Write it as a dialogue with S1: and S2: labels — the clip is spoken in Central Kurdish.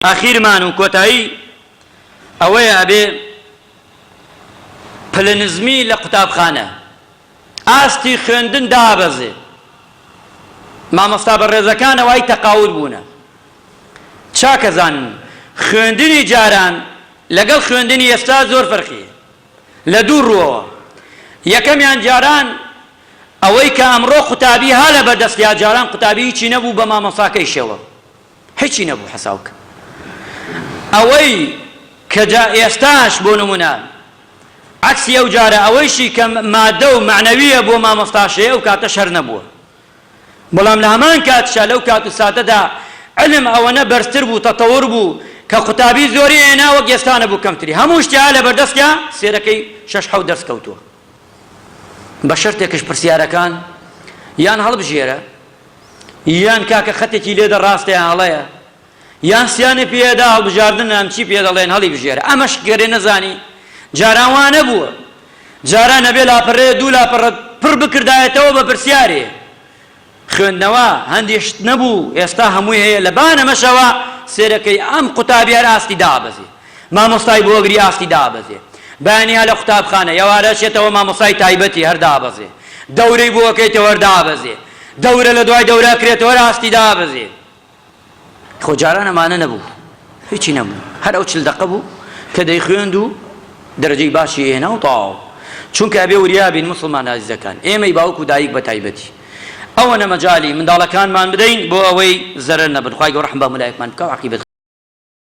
S1: ئاخیرمان و کۆتایی ئەوەیە ئەبێ پلە نزمی لە قوتابخانە ئاستی خوێندن دابەزێ مامۆستا بەڕێزەکان ئەوای تەقاود بوونە چاکەزانن خوێندنی جاران لەگەڵ خوێندنی ئێستا زۆر فەرقی لە دوو ڕووەوە یەکەمیان جاران ئەوەی کە ئەمڕۆ قوتابی ها لە بەردەستیا جاران قوتابی هیچی نەبوو بە مامۆستاکەیشەوە هیچی نەبوو حەساو کە ئەوەی کە جا ئێستاش بۆ نمونە عەکسی ئەو جارە ئەوەیشی کە مادە و مەعنەویە بۆ مامۆستاشەیە ئەو کاتەش هەر نەبووە بەڵام لە هەمان کاتشا لەو کات و ساتەدا علم ئەوەنە بەرزتر بوو تەتەور بوو کە قوتابی زۆری هێنا وەک ئێستا نەبوو کەمتری هەموو شتیا لە بەردەستیا سێرەکەی شەش حەوت دەرس کەوتووە بە شەرتێکش پرسیارەکان یان هەڵبژێرە یان کاکە خەتێکی لێدە ڕاستە یان هەڵەیە یان سیانێ پێدا هەڵبژاردن نام چی پێ دەڵێن هەڵی بژێرە ئەمەش گەرێ نەزانی جاران وا نەبووە جاران ئەبێ لاپەڕەیە دوو لاپەڕە پڕ بکردایەتەوە بە پرسیارێ خوێندنەوە هەندێ شت نەبوو ئێستا هەمووی هەیە لە بان ئەمەشەوە سێرەکەی ئەم قوتابی هەر ئاستی دابەزێ مامۆستای بۆگری ئاستی دابەزێ بەیانی ها لە قوتابخانە ئێوارە چێتەوە مامۆستای تایبەتی هەر دابەزێ دەورەی بۆ ئەکەیتەوە هەر دابەزێ دەورە لە دوای دەورە ئەکرێتەوە هەر ئاستی دابەزێ خۆ جاران ئەمانە نەبوو هیچی نەبوو هەر ئەو 40 دەقە بوو کە دەیخوێند و دەرەجەی باشی هێنا و تەواو چونکە ئەبێ وریا بین موسڵمان ئازیزەکان ئێمەی باوک و دایک بە تایبەتی ئەوەنە مەجالی منداڵەکانمان بدەین بۆ ئەوەی زەرەر نەبن خوای گەورە ڕەحم بە هەموو لایەکمان بکا و عەقیبەت.